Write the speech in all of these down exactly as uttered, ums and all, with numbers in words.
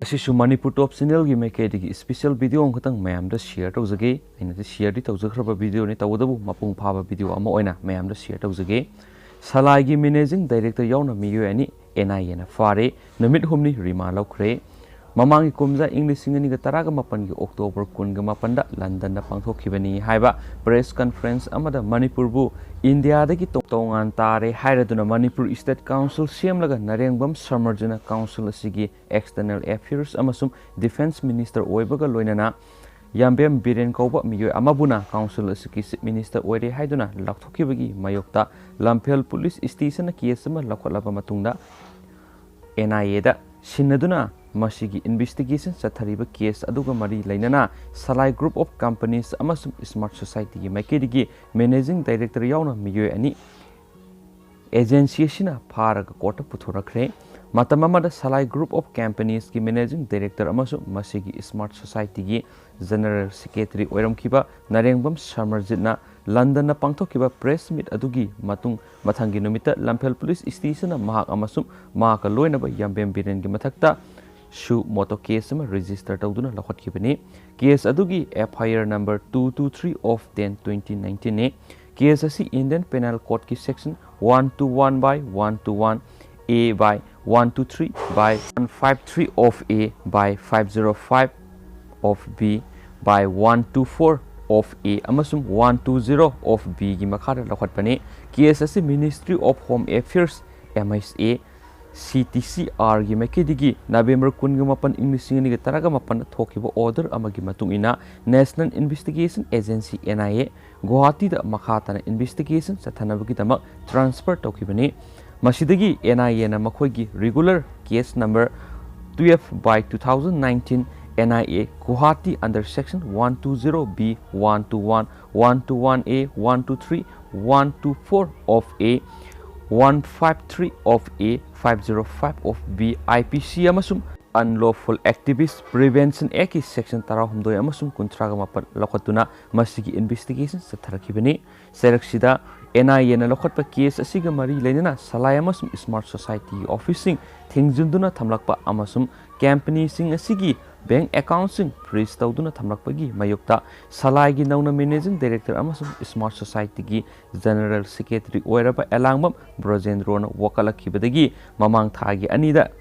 ꯑꯁꯤꯁꯨ ꯃꯅꯤꯄꯨꯔ ꯇꯣꯞ ꯆꯦꯅꯦꯜꯒꯤ ꯃꯥꯏꯀꯩꯗꯒꯤ special video ꯑꯃꯈꯛꯇꯪ ꯃꯌꯥꯝꯗ ꯁꯤꯌꯔ ꯇꯧꯖꯒꯦ꯫ ꯑꯩꯅꯗꯤ ꯁꯤꯌꯔꯗꯤ ꯇꯧꯖꯈ꯭ꯔꯕ ꯚꯤꯗꯤꯑꯣꯅꯤ, ꯇꯧꯕꯇꯕꯨ ꯃꯄꯨꯡ ꯐꯥꯕ ꯚꯤꯗꯤꯑꯣ ꯑꯃ ꯑꯣꯏꯅ ꯃꯌꯥꯝꯗ ꯁꯤꯌꯔ ꯇꯧꯖꯒꯦ꯫ ꯁꯂꯥꯏꯒꯤ ꯃꯦꯅꯦꯖꯤꯡ ꯗꯥꯏꯔꯦꯛꯇꯔ ꯌꯥꯎꯅ ꯃꯤꯑꯣꯏ ꯑꯅꯤ ꯑꯦꯟ ꯑꯥꯏ ꯑꯦꯅ ꯐꯥꯔꯦ꯫ ꯅꯨꯃꯤꯠ ꯍꯨꯝꯅꯤ ꯔꯤꯃꯥꯟ ꯂꯧꯈ꯭ꯔꯦ꯫ ꯃꯃꯥꯡꯒꯤ ꯀꯨꯝꯖꯥ ꯏꯪ ꯂꯤꯁꯤꯡ ꯑꯅꯤꯒ ꯇꯔꯥꯒ ꯃꯥꯄꯟꯒꯤ ꯑꯣꯛꯇꯣꯕꯔ ꯀꯨꯟꯒ ꯃꯥꯄꯟꯗ ꯂꯟꯗꯟꯗ ꯄꯥꯡꯊꯣꯛꯈꯤꯕꯅꯤ ꯍꯥꯏꯕ ꯄ꯭ꯔꯦꯁ ꯀꯟꯐꯔꯦꯟꯁ ꯑꯃꯗ ꯃꯅꯤꯄꯨꯔꯕꯨ ꯏꯟꯗꯤꯌꯥꯗꯒꯤ ꯇꯣ-, ꯇꯣꯉꯥꯟ ꯇꯥꯔꯦ ꯍꯥꯏꯔꯗꯨꯅ ꯃꯅꯤꯄꯨꯔ ꯏꯁꯇꯦꯠ ꯀꯥꯎꯟꯁꯤꯜ ꯁꯦꯝꯂꯒ ꯅꯔꯦꯡꯕꯝ ꯁꯃꯔꯖꯤꯠꯅ ꯀꯥꯎꯟꯁꯤꯜ ꯑꯁꯤꯒꯤ ꯑꯦꯛꯁꯇꯔꯅꯦꯜ ꯑꯦꯐꯤꯌꯔꯁ ꯑꯃꯁꯨꯡ ꯗꯤꯐꯦꯟꯁ ꯃꯤꯅꯤꯁꯇꯔ ꯑꯣꯏꯕꯒ ꯂꯣꯏꯅꯅ ꯌꯥꯝꯕꯦꯝ ꯕꯤꯔꯦꯟ ꯀꯧꯕ ꯃꯤꯑꯣꯏ ꯑꯃꯕꯨꯅ ꯀꯥꯎꯟꯁꯤꯜ ꯑꯁꯤꯒꯤ ꯆꯤꯐ ꯃꯤꯅꯤꯁꯇꯔ ꯑꯣꯏꯔꯦ ꯍꯥꯏꯗꯨꯅ ꯂꯥꯎꯊꯣꯛꯈꯤꯕꯒꯤ ꯃꯥꯌꯣꯛꯇ ꯂꯝꯐꯦꯜ ꯄꯨꯂꯤꯁ ꯏꯁꯇꯦꯁꯟꯅ ꯀꯦꯁ ꯑꯃ ꯂꯧꯈꯠꯂꯕ ꯃꯇꯨꯡꯗ ꯑꯦꯟ ꯑꯥꯏ ꯑꯦꯗ ꯁꯤꯟꯅꯗꯨꯅ ꯃꯁꯤꯒꯤ ꯏꯟꯚꯦꯁꯇꯤꯒꯦꯁꯟ ꯆꯠꯊꯔꯤꯕ ꯀꯦꯁ ꯑꯗꯨꯒ ꯃꯔꯤ ꯂꯩꯅꯅ ꯁꯂꯥꯏ ꯒ꯭ꯔꯨꯞ ꯑꯣꯐ ꯀꯝꯄꯅꯤꯁ ꯑꯃꯁꯨꯡ ꯁ꯭ꯃꯥꯔꯠ ꯁꯣꯁꯥꯏꯇꯤꯒꯤ ꯃꯥꯏꯀꯩꯗꯒꯤ ꯃꯦꯅꯦꯖꯤꯡ ꯗꯥꯏꯔꯦꯛꯇꯔ ꯌꯥꯎꯅ ꯃꯤꯑꯣꯏ ꯑꯅꯤ ꯑꯦꯖꯦꯟꯁꯤ ꯑꯁꯤꯅ ꯐꯥꯔꯒ ꯀꯣꯔꯠꯇ ꯄꯨꯊꯣꯔꯛꯈ꯭ꯔꯦ꯫ ꯃꯇꯝ ꯑꯃꯗ ꯁꯂꯥꯏ ꯒ꯭ꯔꯨꯞ ꯑꯣꯐ ꯀꯝꯄꯅꯤꯁꯀꯤ ꯃꯦꯅꯦꯖꯤꯡ ꯗꯥꯏꯔꯦꯛꯇꯔ ꯑꯃꯁꯨꯡ ꯃꯁꯤꯒꯤ ꯁ꯭ꯃꯥꯔꯠ ꯁꯣꯁꯥꯏꯇꯤꯒꯤ ꯖꯦꯅꯔꯦꯜ ꯁꯦꯀ꯭ꯔꯦꯇꯔꯤ ꯑꯣꯏꯔꯝꯈꯤꯕ ꯅꯔꯦꯡꯕꯝ ꯁꯃꯔꯖꯤꯠꯅ ꯂꯟꯗꯟꯗ ꯄꯥꯡꯊꯣꯛꯈꯤꯕ ꯄ꯭ꯔꯦꯁ ꯃꯤꯠ ꯑꯗꯨꯒꯤ ꯃꯇꯨꯡ ꯃꯊꯪꯒꯤ ꯅꯨꯃꯤꯠꯇ ꯂꯝꯐꯦꯜ ꯄꯨꯂꯤꯁ ꯏꯁꯇꯦꯁꯟꯅ ꯃꯍꯥꯛ ꯑꯃꯁꯨꯡ ꯃꯍꯥꯛꯀ ꯂꯣꯏꯅꯕ ꯌꯥꯝꯕꯦꯝ ꯕꯤꯔꯦꯟꯒꯤ ꯃꯊꯛꯇ ꯁꯨ ꯃꯣꯇꯣ ꯀꯦꯁ ꯑꯃ ꯔꯦꯖꯤꯁꯇꯔ ꯇꯧꯗꯨꯅ ꯂꯧꯈꯠꯈꯤꯕꯅꯤ꯫ ꯀꯦꯁ ꯑꯗꯨꯒꯤ F I R number two two three of ten twenty nineteen ꯅꯤ꯫ ꯀꯦꯁ ꯑꯁꯤ ꯏꯟꯗꯤꯌꯟ ꯄꯦꯅꯦꯜ ꯀꯣꯗꯀꯤ section one two one by one two one A by one two three by one five three of A by five zero five of B by one two four of A ꯑꯃꯁꯨꯡ one two zero of B ꯒꯤ ꯃꯈꯥꯗ ꯂꯧꯈꯠꯄꯅꯤ꯫ Case ꯑꯁꯤ Ministry of Home Affairs, M H A, C T C R ꯒꯤ ꯃꯥꯏꯀꯩꯗꯒꯤ November ꯀꯨꯟꯒ ꯃꯥꯄꯟ, ꯏꯪ ꯂꯤꯁꯤꯡ ꯑꯅꯤꯒ ꯇꯔꯥꯒ ꯃꯥꯄꯟꯗ ꯊꯣꯛꯈꯤꯕ ꯑꯣꯔꯗꯔ ꯑꯃꯒꯤ ꯃꯇꯨꯡ ꯏꯟꯅ National Investigation Agency, N I A, ꯒꯨꯋꯥꯍꯥꯇꯤꯗ ꯃꯈꯥ ꯇꯥꯅ ꯏꯟꯚꯦꯁꯇꯤꯒꯦꯁꯟ ꯆꯠꯊꯅꯕꯒꯤꯗꯃꯛ ꯇ꯭ꯔꯥꯟꯁꯐꯔ ꯇꯧꯈꯤꯕꯅꯤ꯫ ꯃꯁꯤꯗꯒꯤ N I A ꯅ ꯃꯈꯣꯏꯒꯤ regular case number twelve by two thousand nineteen, N I A Guwahati under section one two zero B, one two one, one two one A, one two three, one two four of A, one five three of A, five zero five of B, I P C ꯑꯃꯁꯨꯡ Unlawful Activist Prevention Act ꯀꯤ section ꯇꯔꯥꯍꯨꯝꯗꯣꯏ ꯑꯃꯁꯨꯡ ꯀꯨꯟꯊ꯭ꯔꯥꯒ ꯃꯥꯄꯟ ꯂꯧꯈꯠꯇꯨꯅ ꯃꯁꯤꯒꯤ investigation ꯆꯠꯊꯔꯛꯈꯤꯕꯅꯤ꯫ ꯆꯩꯔꯛꯁꯤꯗ N I A ꯅ ꯂꯧꯈꯠꯄ case ꯑꯁꯤꯒ ꯃꯔꯤ ꯂꯩꯅꯅ ꯁꯂꯥꯏ ꯑꯃꯁꯨꯡ Smart Society ꯒꯤ office ꯁꯤꯡ ꯊꯤꯡꯖꯤꯟꯗꯨꯅ ꯊꯝꯂꯛꯄ ꯑꯃꯁꯨꯡ company ꯁꯤꯡ ꯑꯁꯤꯒꯤ bank account ꯁꯤꯡ freeze ꯇꯧꯗꯨꯅ ꯊꯝꯂꯛꯄꯒꯤ ꯃꯥꯌꯣꯛꯇ ꯁꯂꯥꯏꯒꯤ ꯅꯧꯅ Managing Director ꯑꯃꯁꯨꯡ Smart Society ꯒꯤ General Secretary ꯑꯣꯏꯔꯕ ꯑꯦꯂꯥꯡꯕꯝ ꯕ꯭ꯔꯣꯖꯦꯟꯗ꯭ꯔꯣꯅ ꯋꯥꯀꯠꯂꯛꯈꯤꯕꯗꯒꯤ ꯃꯃꯥꯡ ꯊꯥꯒꯤ ꯑꯅꯤꯗ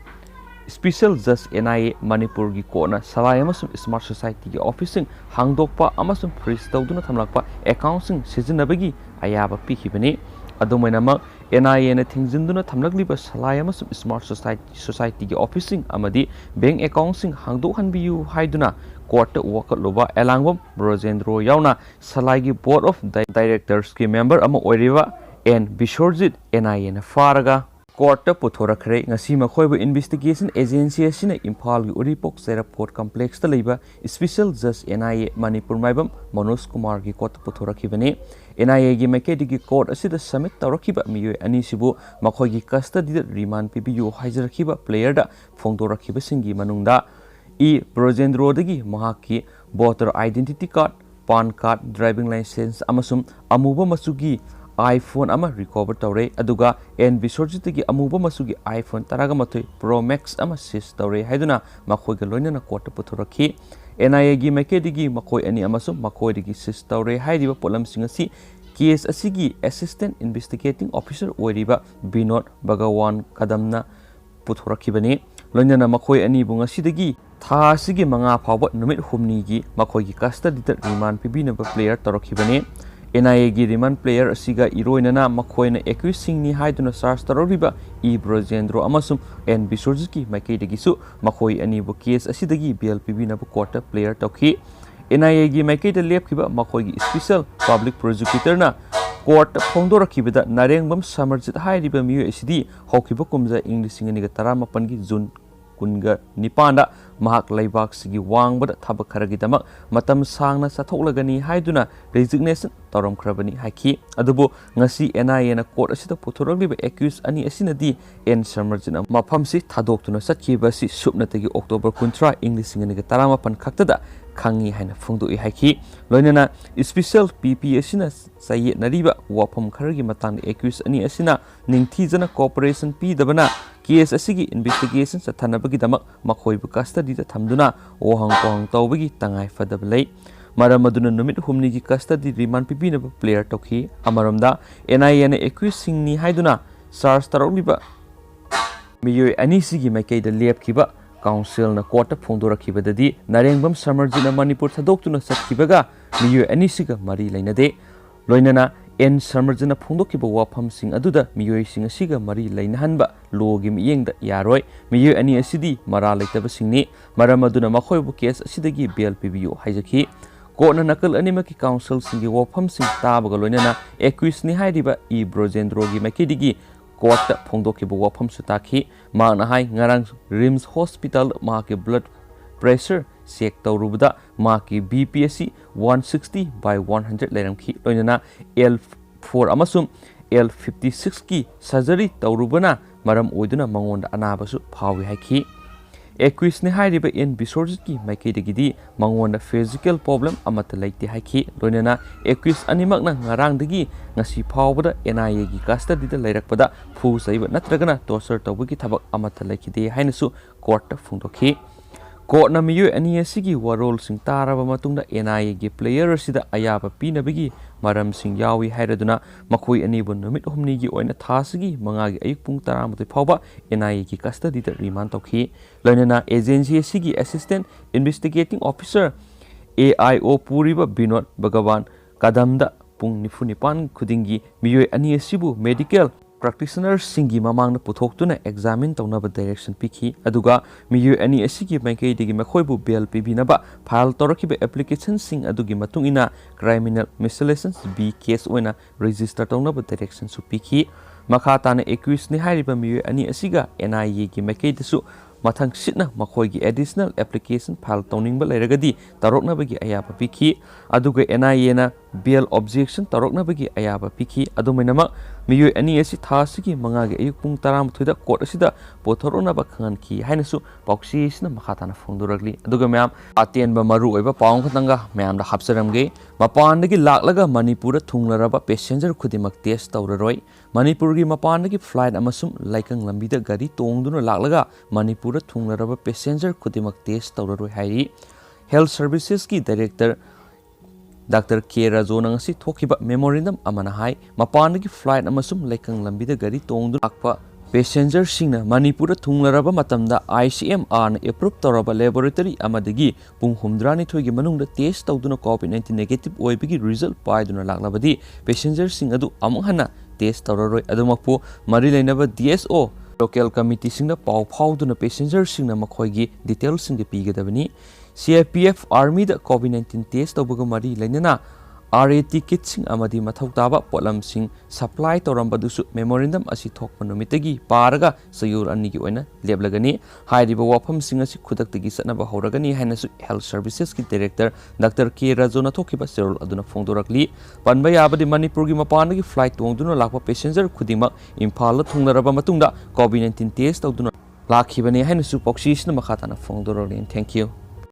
Special Judge N I A ꯃꯅꯤꯄꯨꯔꯒꯤ court ꯅ ꯁꯂꯥꯏ ꯑꯃꯁꯨꯡ Smart Society ꯒꯤ office ꯁꯤꯡ ꯍꯥꯡꯗꯣꯛꯄ ꯑꯃꯁꯨꯡ freeze ꯇꯧꯗꯨꯅ ꯊꯝꯂꯛꯄ account ꯁꯤꯡ ꯁꯤꯖꯤꯟꯅꯕꯒꯤ ꯑꯌꯥꯕ ꯄꯤꯈꯤꯕꯅꯤ꯫ ꯑꯗꯨꯝ ꯑꯣꯏꯅꯃꯛ, N I A ꯅ ꯊꯤꯡꯖꯤꯟꯗꯨꯅ ꯊꯝꯂꯛꯂꯤꯕ ꯁꯂꯥꯏ ꯑꯃꯁꯨꯡ Smart Society, Society ꯒꯤ office ꯁꯤꯡ ꯑꯃꯗꯤ bank account ꯁꯤꯡ ꯍꯥꯡꯗꯣꯛꯍꯟꯕꯤꯌꯨ ꯍꯥꯏꯗꯨꯅ court ꯇ ꯋꯥꯀꯠꯂꯨꯕ ꯑꯦꯂꯥꯡꯕꯝ ꯕ꯭ꯔꯣꯖꯦꯟꯗ꯭ꯔꯣ ꯌꯥꯎꯅ ꯁꯂꯥꯏꯒꯤ Board of Di-, Directors ꯀꯤ member ꯑꯃ ꯑꯣꯏꯔꯤꯕ N ꯕꯤꯁ꯭ꯋꯔꯖꯤꯠ N I A ꯅ ꯐꯥꯔꯒ court ꯇ ꯄꯨꯊꯣꯔꯛꯈ꯭ꯔꯦ꯫ ꯉꯁꯤ ꯃꯈꯣꯏꯕꯨ investigation agency ꯑꯁꯤꯅ ꯏꯝꯐꯥꯜꯒꯤ ꯎꯔꯤꯄꯣꯛ ꯆꯩꯔꯞ court complex ꯇ ꯂꯩꯕ Special Judge N I A Manipur Maibam Manoj ꯀꯨꯃꯥꯔꯒꯤ court ꯇ ꯄꯨꯊꯣꯔꯛꯈꯤꯕꯅꯤ꯫ N I A ꯒꯤ ꯃꯥꯏꯀꯩꯗꯒꯤ court ꯑꯁꯤꯗ submit ꯇꯧꯔꯛꯈꯤꯕ ꯃꯤꯑꯣꯏ ꯑꯅꯤꯁꯤꯕꯨ ꯃꯈꯣꯏꯒꯤ custody ꯗ remand ꯄꯤꯕꯤꯌꯨ ꯍꯥꯏꯖꯔꯛꯈꯤꯕ player ꯗ ꯐꯣꯡꯗꯣꯔꯛꯈꯤꯕꯁꯤꯡꯒꯤ ꯃꯅꯨꯡꯗ ꯏ ꯕ꯭ꯔꯣꯖꯦꯟꯗ꯭ꯔꯣꯗꯒꯤ ꯃꯍꯥꯛꯀꯤ voter identity card, PAN card, driving license ꯑꯃꯁꯨꯡ ꯑꯃꯨꯕ ꯃꯆꯨꯒꯤ iPhone ꯑꯃ recover ꯇꯧꯔꯦ, ꯑꯗꯨꯒ N ꯕꯤꯁ꯭ꯋꯔꯖꯤꯠꯇꯒꯤ ꯑꯃꯨꯕ ꯃꯆꯨꯒꯤ iPhone ꯇꯔꯥꯒ ꯃꯥꯊꯣꯏ Pro Max ꯑꯃ seize ꯇꯧꯔꯦ ꯍꯥꯏꯗꯨꯅ ꯃꯈꯣꯏꯒ ꯂꯣꯏꯅꯅ court ꯇ ꯄꯨꯊꯣꯔꯛꯈꯤ꯫ N I A ꯒꯤ ꯃꯥꯏꯀꯩꯗꯒꯤ ꯃꯈꯣꯏ ꯑꯅꯤ ꯑꯃꯁꯨꯡ ꯃꯈꯣꯏꯗꯒꯤ seize ꯇꯧꯔꯦ ꯍꯥꯏꯔꯤꯕ ꯄꯣꯠꯂꯝꯁꯤꯡ ꯑꯁꯤ case ꯑꯁꯤꯒꯤ Assistant Investigating Officer ꯑꯣꯏꯔꯤꯕ ꯕꯤꯅꯣꯗ ꯚꯒꯋꯥꯟ ꯀꯗꯝꯅ ꯄꯨꯊꯣꯔꯛꯈꯤꯕꯅꯤ꯫ ꯂꯣꯏꯅꯅ ꯃꯈꯣꯏ ꯑꯅꯤꯕꯨ ꯉꯁꯤꯗꯒꯤ ꯊꯥ ꯑꯁꯤꯒꯤ ꯃꯉꯥ ꯐꯥꯎꯕ ꯅꯨꯃꯤꯠ ꯍꯨꯝꯅꯤꯒꯤ ꯃꯈꯣꯏꯒꯤ custody the remand ꯄꯤꯕꯤꯅꯕ player ꯇꯧꯔꯛꯈꯤꯕꯅꯤ꯫ N I A ꯒꯤ remand player ꯑꯁꯤꯒ ꯏꯔꯣꯏꯅꯅ ꯃꯈꯣꯏꯅ accused ꯁꯤꯡꯅꯤ ꯍꯥꯏꯗꯨꯅ charge ꯇꯧꯔꯛꯂꯤꯕ ꯏ ꯕ꯭ꯔꯣꯖꯦꯟꯗ꯭ꯔꯣ ꯑꯃꯁꯨꯡ N ꯕꯤꯁ꯭ꯋꯔꯖꯤꯠꯀꯤ ꯃꯥꯏꯀꯩꯗꯒꯤꯁꯨ ꯃꯈꯣꯏ ꯑꯅꯤꯕꯨ case ꯑꯁꯤꯗꯒꯤ bail ꯄꯤꯕꯤꯅꯕ court ꯇ player ꯇꯧꯈꯤ꯫ N I A ꯒꯤ ꯃꯥꯏꯀꯩꯗ ꯂꯦꯞꯈꯤꯕ ꯃꯈꯣꯏꯒꯤ Special Public Prosecutor ꯅ court ꯇ ꯐꯣꯡꯗꯣꯔꯛꯈꯤꯕꯗ ꯅꯥꯔꯦꯡꯕꯝ ꯁꯃꯔꯖꯤꯠ ꯍꯥꯏꯔꯤꯕ ꯃꯤꯑꯣꯏ ꯑꯁꯤꯗꯤ ꯍꯧꯈꯤꯕ ꯀꯨꯝꯖꯥ ꯏꯪ ꯂꯤꯁꯤꯡ ꯑꯅꯤꯒ ꯇꯔꯥꯃꯥꯄꯟꯒꯤ June ꯀꯨꯟꯒ ꯅꯤꯄꯥꯟꯗ ꯃꯍꯥꯛ ꯂꯩꯕꯥꯛꯁꯤꯒꯤ ꯋꯥꯡꯕꯗ ꯊꯕꯛ ꯈꯔꯒꯤꯗꯃꯛ ꯃꯇꯝ ꯁꯥꯡꯅ ꯆꯠꯊꯣꯛꯂꯒꯅꯤ ꯍꯥꯏꯗꯨꯅ resignation ꯇꯧꯔꯝꯈ꯭ꯔꯕꯅꯤ ꯍꯥꯏꯈꯤ꯫ ꯑꯗꯨꯕꯨ ꯉꯁꯤ NIAꯅ court ꯑꯁꯤꯗ ꯄꯨꯊꯣꯔꯛꯂꯤꯕ accused ꯑꯅꯤ ꯑꯁꯤꯅꯗꯤ N ꯁꯃꯔꯖꯤꯠꯅ ꯃꯐꯝꯁꯤ ꯊꯥꯗꯣꯛꯇꯨꯅ ꯆꯠꯈꯤꯕ ꯑꯁꯤ ꯁꯨꯞꯅꯇꯒꯤ October ꯀꯨꯟꯊ꯭ꯔꯥ, ꯏꯪ ꯂꯤꯁꯤꯡ ꯑꯅꯤꯒ ꯇꯔꯥꯃꯥꯄꯟ ꯈꯛꯇꯗ ꯈꯪꯉꯤ ꯍꯥꯏꯅ ꯐꯣꯡꯗꯣꯛꯏ ꯍꯥꯏꯈꯤ꯫ ꯂꯣꯏꯅꯅ special PP ꯑꯁꯤꯅ ꯆꯌꯦꯠꯅꯔꯤꯕ ꯋꯥꯐꯝ ꯈꯔꯒꯤ ꯃꯇꯥꯡꯗ accused ꯑꯅꯤ ꯑꯁꯤꯅ ꯅꯤꯡꯊꯤꯖꯅ cooperation ꯄꯤꯗꯕꯅ case ꯑꯁꯤꯒꯤ investigation ꯆꯠꯊꯅꯕꯒꯤꯗꯃꯛ ꯃꯈꯣꯏꯕꯨ custodyꯗ ꯊꯝꯗꯨꯅ ꯋꯥꯍꯪ ꯄꯥꯎꯍꯪ ꯇꯧꯕꯒꯤ ꯇꯉꯥꯏ ꯐꯗꯕ ꯂꯩ꯫ ꯃꯔꯝ ꯑꯗꯨꯅ ꯅꯨꯃꯤꯠ ꯍꯨꯝꯅꯤꯒꯤ custody remand ꯄꯤꯕꯤꯅꯕ plead ꯇꯧꯈꯤ꯫ ꯑꯃꯔꯣꯝꯗ, NIAꯅ accusedꯁꯤꯡꯅꯤ ꯍꯥꯏꯗꯨꯅ charge ꯇꯧꯔꯛꯂꯤꯕ ꯃꯤꯑꯣꯏ ꯑꯅꯤꯁꯤꯒꯤ ꯃꯥꯏꯀꯩꯗ ꯂꯦꯞꯈꯤꯕ councilꯅ courtꯇ ꯐꯣꯡꯗꯣꯔꯛꯈꯤꯕꯗꯗꯤ, ꯅꯔꯦꯡꯕꯝ ꯁꯃꯔꯖꯤꯠꯅ ꯃꯅꯤꯄꯨꯔ ꯊꯥꯗꯣꯛꯇꯨꯅ ꯆꯠꯈꯤꯕꯒ ꯃꯤꯑꯣꯏ ꯑꯅꯤꯁꯤꯒ ꯃꯔꯤ ꯂꯩꯅꯗꯦ꯫ ꯂꯣꯏꯅꯅ N ꯁꯃꯔꯖꯤꯠꯅ ꯐꯣꯡꯗꯣꯛꯈꯤꯕ ꯋꯥꯐꯝꯁꯤꯡ ꯑꯗꯨꯗ ꯃꯤꯑꯣꯏꯁꯤꯡ ꯑꯁꯤꯒ ꯃꯔꯤ ꯂꯩꯅꯍꯟꯕ lawꯒꯤ ꯃꯤꯠꯌꯦꯡꯗ ꯌꯥꯔꯣꯏ꯫ ꯃꯤꯑꯣꯏ ꯑꯅꯤ ꯑꯁꯤꯗꯤ ꯃꯔꯥ ꯂꯩꯇꯕꯁꯤꯡꯅꯤ꯫ ꯃꯔꯝ ꯑꯗꯨꯅ ꯃꯈꯣꯏꯕꯨ case ꯑꯁꯤꯗꯒꯤ bail ꯄꯤꯕꯤꯌꯨ ꯍꯥꯏꯖꯈꯤ꯫ Courtꯅ ꯅꯥꯀꯜ ꯑꯅꯤꯃꯛꯀꯤ councilꯁꯤꯡꯒꯤ ꯋꯥꯐꯝꯁꯤꯡ ꯇꯥꯕꯒ ꯂꯣꯏꯅꯅ accused ꯅꯤ ꯍꯥꯏꯔꯤꯕ ꯏ ꯕ꯭ꯔꯣꯖꯦꯟꯗ꯭ꯔꯣꯒꯤ ꯃꯥꯏꯀꯩꯗꯒꯤ courtꯇ ꯐꯣꯡꯗꯣꯛꯈꯤꯕ ꯋꯥꯐꯝꯁꯨ ꯇꯥꯈꯤ꯫ ꯃꯍꯥꯛꯅ ꯍꯥꯏ, ꯉꯔꯥꯡ RIMS hospital ꯃꯍꯥꯛꯀꯤ blood pressure check ꯇꯧꯔꯨꯕꯗ ꯃꯍꯥꯛꯀꯤ BP ꯑꯁꯤ one sixty by one hundred ꯂꯩꯔꯝꯈꯤ꯫ ꯂꯣꯏꯅꯅ L four ꯑꯃꯁꯨꯡ L fifty sixꯀꯤ surgery ꯇꯧꯔꯨꯕꯅ ꯃꯔꯝ ꯑꯣꯏꯗꯨꯅ ꯃꯉꯣꯟꯗ ꯑꯅꯥꯕꯁꯨ ꯐꯥꯎꯏ ꯍꯥꯏꯈꯤ꯫ Accused ꯅꯤ ꯍꯥꯏꯔꯤꯕ N ꯕꯤꯁ꯭ꯋꯔꯖꯤꯠꯀꯤ ꯃꯥꯏꯀꯩꯗꯒꯤꯗꯤ ꯃꯉꯣꯟꯗ physical problem ꯑꯃꯠꯇ ꯂꯩꯇꯦ ꯍꯥꯏꯈꯤ꯫ ꯂꯣꯏꯅꯅ accused ꯑꯅꯤꯃꯛꯅ ꯉꯔꯥꯡꯗꯒꯤ ꯉꯁꯤ ꯐꯥꯎꯕꯗ NIAꯒꯤ custodyꯗ ꯂꯩꯔꯛꯄꯗ ꯐꯨ ꯆꯩꯕ ꯅꯠꯇ꯭ꯔꯒꯅ torture ꯇꯧꯕꯒꯤ ꯊꯕꯛ ꯑꯃꯠꯇ ꯂꯩꯈꯤꯗꯦ ꯍꯥꯏꯅꯁꯨ courtꯇ ꯐꯣꯡꯗꯣꯛꯈꯤ꯫ Courtꯅ ꯃꯤꯑꯣꯏ ꯑꯅꯤ ꯑꯁꯤꯒꯤ ꯋꯥꯔꯣꯜꯁꯤꯡ ꯇꯥꯔꯕ ꯃꯇꯨꯡꯗ NIAꯒꯤ player ꯑꯁꯤꯗ ꯑꯌꯥꯕ ꯄꯤꯅꯕꯒꯤ ꯃꯔꯝꯁꯤꯡ ꯌꯥꯎꯏ ꯍꯥꯏꯔꯗꯨꯅ ꯃꯈꯣꯏ ꯑꯅꯤꯕꯨ ꯅꯨꯃꯤꯠ ꯍꯨꯝꯅꯤꯒꯤ ꯑꯣꯏꯅ ꯊꯥ ꯑꯁꯤꯒꯤ ꯃꯉꯥꯒꯤ ꯑꯌꯨꯛ ꯄꯨꯡ ꯇꯔꯥꯃꯥꯊꯣꯏ ꯐꯥꯎꯕ NIAꯒꯤ custodyꯗ remand ꯇꯧꯈꯤ꯫ ꯂꯣꯏꯅꯅ agency ꯑꯁꯤꯒꯤ assistant investigating officer, AIO, ꯄꯨꯔꯤꯕ ꯕꯤꯅꯣꯗ ꯚꯒꯋꯥꯟ ꯀꯗꯝꯗ ꯄꯨꯡ ꯅꯤꯐꯨ ꯅꯤꯄꯥꯟ ꯈꯨꯗꯤꯡꯒꯤ ꯃꯤꯑꯣꯏ ꯑꯅꯤ ꯑꯁꯤꯕꯨ medical practitionerꯁꯤꯡꯒꯤ ꯃꯃꯥꯡꯗ ꯄꯨꯊꯣꯛꯇꯨꯅ examine ꯇꯧꯅꯕ direction ꯄꯤꯈꯤ꯫ ꯑꯗꯨꯒ ꯃꯤꯑꯣꯏ ꯑꯅꯤ ꯑꯁꯤꯒꯤ ꯃꯥꯏꯀꯩꯗꯒꯤ ꯃꯈꯣꯏꯕꯨ bail ꯄꯤꯕꯤꯅꯕ file ꯇꯧꯔꯛꯈꯤꯕ applicationꯁꯤꯡ ꯑꯗꯨꯒꯤ ꯃꯇꯨꯡ ꯏꯟꯅ criminal miscellaneous B case ꯑꯣꯏꯅ register ꯇꯧꯅꯕ directionꯁꯨ ꯄꯤꯈꯤ꯫ ꯃꯈꯥ ꯇꯥꯅ accused ꯅꯤ ꯍꯥꯏꯔꯤꯕ ꯃꯤꯑꯣꯏ ꯑꯅꯤ ꯑꯁꯤꯒ NIAꯒꯤ ꯃꯥꯏꯀꯩꯗꯁꯨ ꯃꯊꯪꯁꯤꯠꯅ ꯃꯈꯣꯏꯒꯤ additional application file ꯇꯧꯅꯤꯡꯕ ꯂꯩꯔꯒꯗꯤ ꯇꯧꯔꯛꯅꯕꯒꯤ ꯑꯌꯥꯕ ꯄꯤꯈꯤ꯫ ꯑꯗꯨꯒ NIAꯅ bail objection ꯇꯧꯔꯛꯅꯕꯒꯤ ꯑꯌꯥꯕ ꯄꯤꯈꯤ꯫ ꯑꯗꯨꯃꯥꯏꯅꯃꯛ ꯃꯤꯑꯣꯏ ꯑꯅꯤ ꯑꯁꯤ ꯊꯥ ꯑꯁꯤꯒꯤ ꯃꯉꯥꯒꯤ ꯑꯌꯨꯛ ꯄꯨꯡ ꯇꯔꯥꯃꯥꯊꯣꯏꯗ court ꯑꯁꯤꯗ ꯄꯨꯊꯣꯔꯛꯅꯕ ꯈꯪꯍꯟꯈꯤ ꯍꯥꯏꯅꯁꯨ ꯄꯥꯎꯆꯦ ꯑꯁꯤꯅ ꯃꯈꯥ ꯇꯥꯅ ꯐꯣꯡꯗꯣꯔꯛꯂꯤ꯫ ꯑꯗꯨꯒ ꯃꯌꯥꯝ, ꯑꯇꯦꯟꯕ ꯃꯔꯨ ꯑꯣꯏꯕ ꯄꯥꯎ ꯑꯃꯈꯛꯇꯪꯒ ꯃꯌꯥꯝꯗ ꯍꯥꯞꯆꯔꯝꯒꯦ꯫ ꯃꯄꯥꯟꯗꯒꯤ ꯂꯥꯛꯂꯒ ꯃꯅꯤꯄꯨꯔꯗ ꯊꯨꯡꯂꯔꯕ passenger ꯈꯨꯗꯤꯡꯃꯛ test ꯇꯧꯔꯔꯣꯏ꯫ ꯃꯅꯤꯄꯨꯔꯒꯤ ꯃꯄꯥꯟꯗꯒꯤ flight ꯑꯃꯁꯨꯡ ꯂꯩꯀꯪ ꯂꯝꯕꯤꯗ ꯒꯥꯔꯤ ꯇꯣꯡꯗꯨꯅ ꯂꯥꯛꯂꯒ ꯃꯅꯤꯄꯨꯔꯗ ꯊꯨꯡꯂꯔꯕ passenger ꯈꯨꯗꯤꯡꯃꯛ test ꯇꯧꯔꯔꯣꯏ ꯍꯥꯏꯔꯤ꯫ Health Servicesꯀꯤ director Doctor K ꯔꯥꯖꯣꯅ ꯉꯁꯤ ꯊꯣꯛꯈꯤꯕ memorandum ꯑꯃꯅ ꯍꯥꯏ, ꯃꯄꯥꯟꯗꯒꯤ flight ꯑꯃꯁꯨꯡ ꯂꯩꯀꯪ ꯂꯝꯕꯤꯗ ꯒꯥꯔꯤ ꯇꯣꯡꯗꯨꯅ ꯂꯥꯛꯄ passengerꯁꯤꯡꯅ ꯃꯅꯤꯄꯨꯔꯗ ꯊꯨꯡꯂꯔꯕ ꯃꯇꯝꯗ ICMRꯅ approve ꯇꯧꯔꯕ laboratory ꯑꯃꯗꯒꯤ ꯄꯨꯡ ꯍꯨꯝꯐꯨꯇꯔꯥꯅꯤꯊꯣꯏꯒꯤ ꯃꯅꯨꯡꯗ test ꯇꯧꯗꯨꯅ COVID nineteen negative ꯑꯣꯏꯕꯒꯤ result ꯄꯥꯏꯗꯨꯅ ꯂꯥꯛꯂꯕꯗꯤ passengerꯁꯤꯡ ꯑꯗꯨ ꯑꯃꯨꯛ ꯍꯟꯅ test ꯇꯧꯔꯔꯣꯏ꯫ ꯑꯗꯨꯃꯛꯄꯨ ꯃꯔꯤ ꯂꯩꯅꯕ DSO, local committeeꯁꯤꯡꯅ ꯄꯥꯎ ꯐꯥꯎꯗꯨꯅ passengerꯁꯤꯡꯅ ꯃꯈꯣꯏꯒꯤ detailꯁꯤꯡ ꯄꯤꯒꯗꯕꯅꯤ꯫ CIPF Armyꯗ COVID nineteen test ꯇꯧꯕꯒ ꯃꯔꯤ ꯂꯩꯅꯅ RAT kitꯁꯤꯡ ꯑꯃꯗꯤ ꯃꯊꯧ ꯇꯥꯕ ꯄꯣꯠꯂꯝꯁꯤꯡ supply ꯇꯧꯔꯝꯕꯗꯨꯁꯨ memorandum ꯑꯁꯤ ꯊꯣꯛꯄ ꯅꯨꯃꯤꯠꯇꯒꯤ ꯄꯥꯔꯒ ꯆꯌꯣꯜ ꯑꯅꯤꯒꯤ ꯑꯣꯏꯅ ꯂꯦꯞꯂꯒꯅꯤ꯫ ꯍꯥꯏꯔꯤꯕ ꯋꯥꯐꯝꯁꯤꯡ ꯑꯁꯤ ꯈꯨꯗꯛꯇꯒꯤ ꯆꯠꯅꯕ ꯍꯧꯔꯒꯅꯤ ꯍꯥꯏꯅꯁꯨ Health Servicesꯀꯤ director Doctor K ꯔꯥꯖꯣꯅ ꯊꯣꯛꯈꯤꯕ ꯆꯦꯔꯣꯜ ꯑꯗꯨꯅ ꯐꯣꯡꯗꯣꯔꯛꯂꯤ꯫ ꯄꯟꯕ ꯌꯥꯕꯗꯤ, ꯃꯅꯤꯄꯨꯔꯒꯤ ꯃꯄꯥꯟꯗꯒꯤ flight ꯇꯣꯡꯗꯨꯅ ꯂꯥꯛꯄ passenger ꯈꯨꯗꯤꯡꯃꯛ ꯏꯝꯐꯥꯜꯗ ꯊꯨꯡꯂꯔꯕ ꯃꯇꯨꯡꯗ COVID nineteen test ꯇꯧꯗꯨꯅ ꯂꯥꯛꯈꯤꯕꯅꯤ ꯍꯥꯏꯅꯁꯨ ꯄꯥꯎꯆꯦꯁꯤꯅ ꯃꯈꯥ ꯇꯥꯅ ꯐꯣꯡꯗꯣꯔꯛꯂꯤ꯫ Thank you꯫